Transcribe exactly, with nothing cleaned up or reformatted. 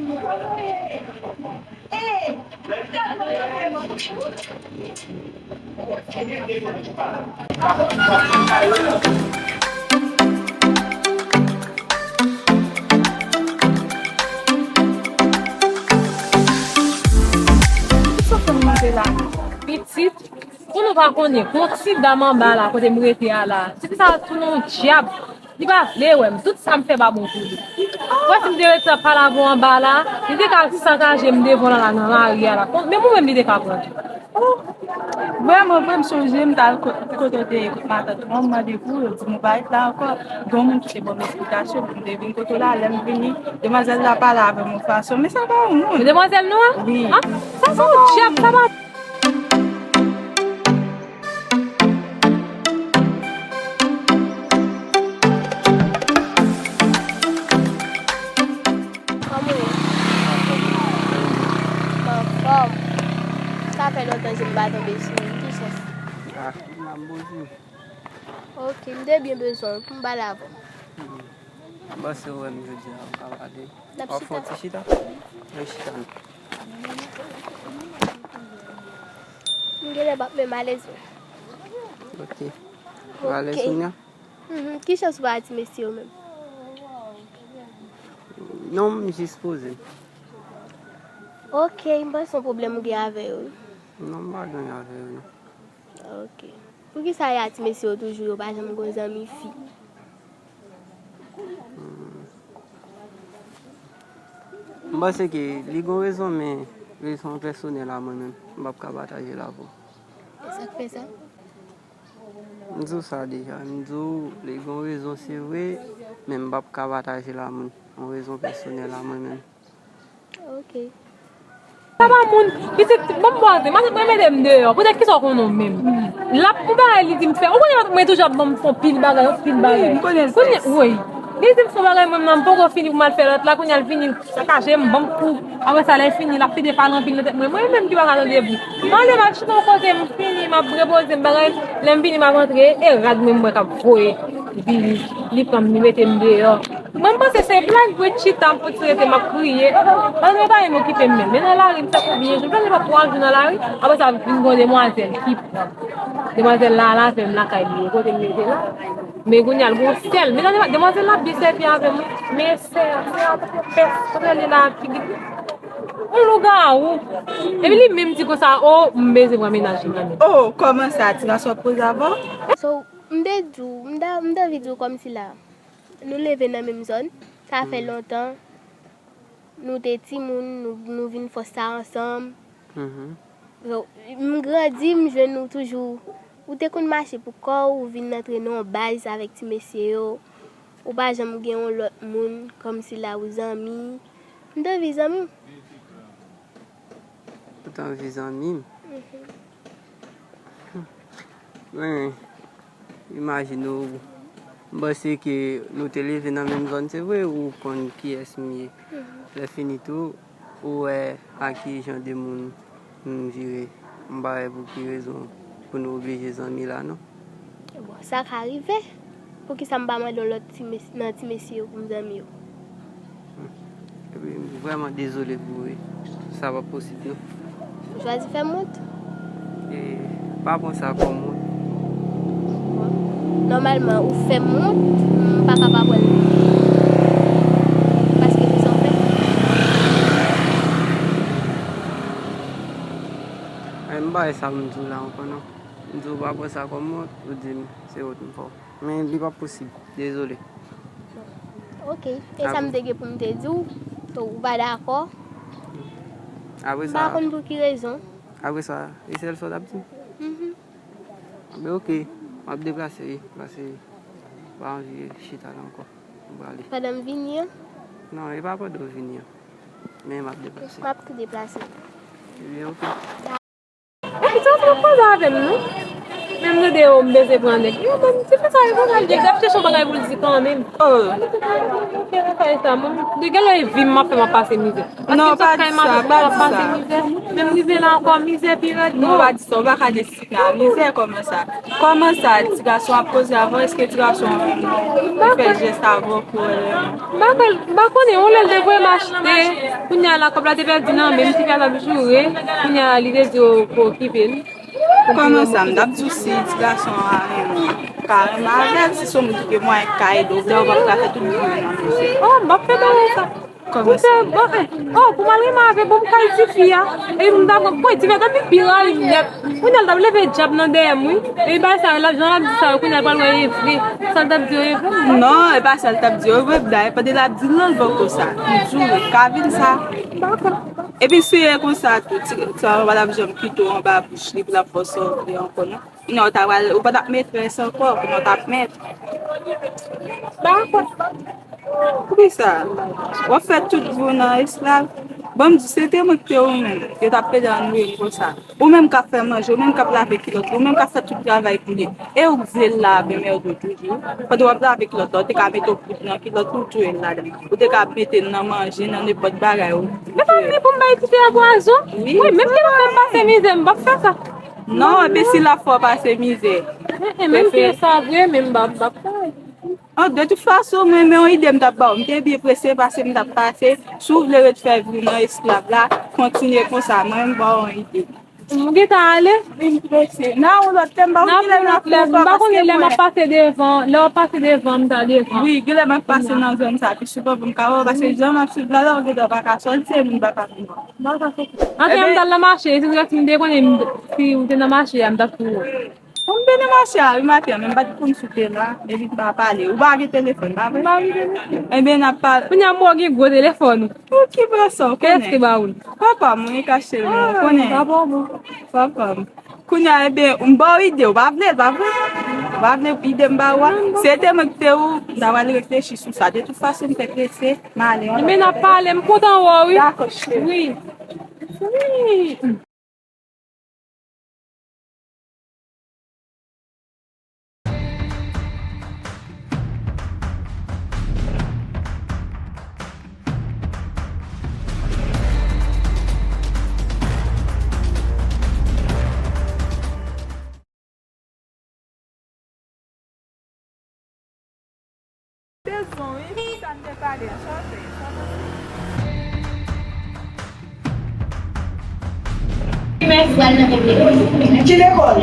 Sa fè m rive la? Pitit, pou nou pa konnen, gon ti dam anba la, kote m rete a la. Ti fi sa tou nan yon dyab. Li pa vle wè m. Tout sa m fè pa bon pou li. Ou wè si m te rete ap pale avè w anba la, li te ka sakaje m devan w la, la nan lari a la. Menm ou menm li te ka pran tou. Oh, vrèman vre, m sonje m t al ko-, kote w te ye, kot matant mwen, m mande pou ou, yo di m ou pa ret la ankò. Gen yon moun ki te ban m esplikasyon pou m te vin kote w la, lè m vini, demwazèl la pale avè m yon fason, men sa pa yon moun. Demwazèl nou an? Wi. Ah, sa se yon dyab, sa pa Kòman w ye? M anfòm. Sa fè lontan je m pa tonbe sou ou. Ki chans? Ah, m ap bonjou. Ok, m te byen bezwen w pou m pale avè w. M panse w wè m jodi a, ou ka pale. N ap chita. W ap fè yon ti chita? Wi, chita nou. M genlè p ap menm alèz non. Ok. Ou alèz kounye a? Mhm. Ki chans ou pa wè ti mesye yo menm? Non, m jis poze m. Ok, m panse se yon pwoblèm ou gen avè yo wi. Non, m pa gen anyen avè yo non. Ok. Poukisa y a ti mesye yo toujou yo pa janm gon zanmi fi? Hmm. M panse ke li gon rezon, men rezon pèsonèl a mwen menm, m p ap ka pataje l avè w. E sa k fè sa? M di w sa deja, m di w li gon rezon se vre, men m p ap ka pataje l a moun. Yon rezon pèsonèl a mwen menm. Ok. Sa pa moun, pitit, ban m bwaze, matant mwen mete m deyò. Poutèt kisa w konnen w menm? L ap, yon bagay li di m fè. Ou konnen matant mwen toujou ap ban m fè yon pil bagay, yon pil bagay. Wi, m konnen l fè. Kounye, wi. Li di m fè yon bagay, mwen menm nan m poko fini pou m al fè lòt la, kounye a l vini, l sakaje m, ban m kou. Apre sa, lè l fini, l ap pede pale anpil nan tèt mwen. Mwen menm ki pa ka tande bri. M ale m al chita yon kote, m fini, m ap repoze m bagay. Lè m vini, m ap antre, e rad mwen m wè k ap voye. Epi li, li pran m, li mete m deyò. Mwen m panse se blag vre, chita m fout rete m ap kriye. Paske mwen pa renmen okipe m menm. Men nan lari m fè konbyen jou, m fè menm pa twa jou nan lari. Apre sa vin gon demwazèl ki pran m. Demwazèl la al avè m lakay li, kote m rete la. Men kounye a l gon sèl. Men nan demwazèl la ap byen sèvi avè m wi. Men sè a, sè a tankou pès, kote li la ak figi l. Yon lougawou. Epi li menm di konsa, o, m bezwen pran mennaj li nan men. O, kòman sa, ti gason ap koze avè w? So, m te di w, m ta, m ta anvi di w kòmsi la. Nou leve nan menm zòn. Sa fè lontan. Nou te timoun, nou, nou vin fòs sa ansanm. So, m grandi, m jwenn ou toujou. Ou te konn mache pou kò w, ou vin antre nan yon baz avèk ti mesye yo. Ou pa janm gen yon lòt moun, kòmsi la ou zanmi. M te anvi zanmi w. Ou t anvi zanmi m? Mhm. Mwen, imajine w, m panse ke nou te leve nan menm zòn, se vre, ou konn kiyès m ye. Mhm. Lè fini tou, ou wè a ki jan de moun m vire. M pa wè pou ki rezon pou nou oblije zanmi la, non. Bon, sa ka rive. Poukisa m pa mande yon lòt ti mes-, nan ti mesye yo pou m zanmi yo? Epi, m vrèman dezole pou ou, wi. Sa p ap posib, non. Ou chwazi fè m wont? E, pa pran sa kòm wont. Bon, nòmalman, ou fè m wont, m pa ka pa pran l. Paske kisa w fè? E, m pa wè sa pou m di w la ankò, non. M di w pa pran sa kòm wont, ou di m se wont m fè w. Men li p ap posib, dezole. Ok, e sa m te gen pou m te di w, ou pa dakò. Apre sa, m pa konn pou ki rezon. Apre sa, e sèl sa w t ap di m? Mhm. Men ok, m ap deplase wi, paske m pa anvi chita la ankò. M prale. Pandan m vini an? Non, e pa pandan w vini an. Men m ap deplase. M ap tou deplase. Ebyen, ok. Epi sa w ap koze avè m non? Menm tande yo, m bezwen pran nèg. Yo, menm ti fi sa, yo konn al di, l ap chèche yon bagay pou l di kanmenm. Oh. Mwen te fè sa, mwen, de gen lè vi m ap fè m ap pase mizè. Non, pa di sa, pa di sa. Menm rive la ankò, mizè pi rèd. Non, pa di sa, ou pa ka deside a mizè, kòman sa? Kòman sa, ti gason ap koze avè w, èske ti gason an menm fè jès avè w pou wè? M pa konn, m pa konnen, yon lè l te voye m achte, kounye a la, kòb la te pèdi nan men m, ti fi a t ap joure, kounye a li te di yo pou okipe l. Kòman sa, m t ap di w si ti gason an renmen w, ka renmen avè l, si se yon moun ki gen mwayen k ka ede w, lè w p ap ka fè tout vi w nan mizè. Oh, m p ap fè bagay sa. Kòman sa? Bon, eh, oh, pou m al renmen avè l, bon, m kay tifi a. E m ta pran, pran tifi a, ta vin pi rayi m nèt. Kounye a l t ap leve dyab nan dèyè m, wi. E bagay sa yo, l ap, jan l ap di sa yo, kounye a l pral wè e vre. Sa l t ap di yo e vre. Non, e pa sa l t ap di yo e vre, dayè, pandan l ap di l nan, l poko sa. M di w, ka vin sa. Dakò. Epi si e konsa tou, ti, ti, sa pa t ap janm kite w anba bouch li pou l ap fè w sa w vle ankò, non. Non, w ta pral, ou pa t ap metrès ankò, kounye a w t ap mèt. Dakò. Poukisa? W ap fè tout vi w nan esklav? Bon, m di, se te mwen ki te ou menm, yo t ap pede annuye m konsa. Ou menm k ap fè manje, ou menm k ap lave kilòt, ou menm k ap fè tout travay pou li. E ou k vle l lave mèd ou toujou. Pandan w ap lave kilòt la, ou te ka mete yon poud nan kilòt ou touye l ladan. Ou te ka mete l nan manje, nan nenpòt bagay ou. Men pa vle pou m bay tifi a pwazon. Wi, wi, menm ke l ap fè m pase mizè, m p ap fè sa. Non, epi si l ap fè w pase mizè. Menm ke sa vre, men m p ap, m p ap fè. Oh, de tout fason, mwen, men yon ide m t ap ba w. M te byen prese, pase m t ap pase. Si w vle ret fè vi w nan esklav la, kontinye konsa. Mwen, m ba w yon ide. M gentan ale. Wi, m prese. Nan yon lòt lè, m pa konn kilè n ap fè ankò, paske mwen, m pa konnen lè m ap pase devan, lè w ap pase devan, m ta devan. Wi, genlè m ap pase nan zòn sa pi souvan pou m ka wè w, paske jan m ap swiv la, la, w gentan pa ka sòti, se moun pa ka vin wè w. Antre, m t al nan mache, si w te konnen m, si w te nan mache a, m t ap tou wè w. Ou m te nan mache a wi maten an, men m pa t konn si w te la, epi m pa pale. Ou pa gen telefòn, pa vre? M pa gen telefòn. Ebyen, n ap pale. Kounye a m wè w gen gwo telefòn ou. Ou ki pran sa, ou konnen. Kiyès ki ba ou l? Papa m, wi, k achte l, mwen, ou konnen. Papa m. Papa m. Kounye a, ebyen, m ba w ide, ou pa vle l, pa vre? Ou pa vle ide m ba ou a? Si se te mwen ki te ou, m ta pral reflechi sou sa. De tout fason, m te prese, m ale. Ebyen, n ap pale, m kontan wè w, wi. Dakò, cheri. Wi. Wi. Bezwen, wi, sa n te pale a, sa w fè, sa w panse? Ki lekòl?